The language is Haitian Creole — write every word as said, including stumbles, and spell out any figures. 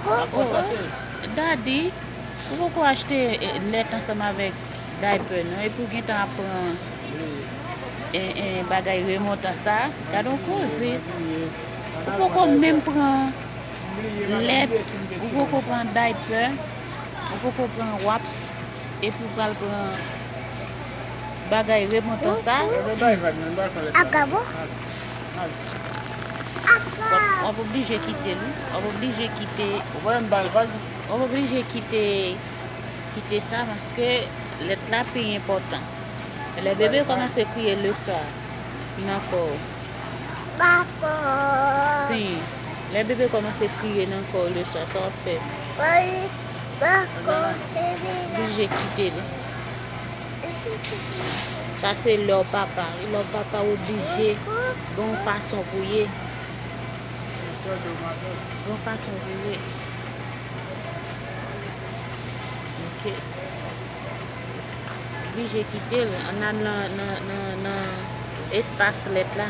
Oh, Daddy, ou poko achte eh, lèt ansanm avèk diaper non, epi ou gentan ap pran eh, eh, bagay remontan sa. Gade yon koze. Ou poko menm pran lèt, ou poko pran diaper, ou poko pran wipes, epi ou pral pran bagay remontan sa. Mwen bay vag, mwen bay fè lèt la. Agabo. W ap, w ap oblije kite l, wi. W ap oblije kite. Ou pa menm bay vag. W ap oblije kite, kite sa, paske lèt la pi enpòtan. Lè bebe kòmanse kriye leswa nan kò w. Bako. Si. Lè bebe kòmanse kriye nan kò w leswa, sa w ap fè? Bako, se vre. Oblije kite l. Sa se lè w papa. Lè w papa, w oblije gen yon fason pou ye. Gen yon fason pou ye. Ok. Oblije kite l. Ann al nan, nan, nan, nan espas lèt la.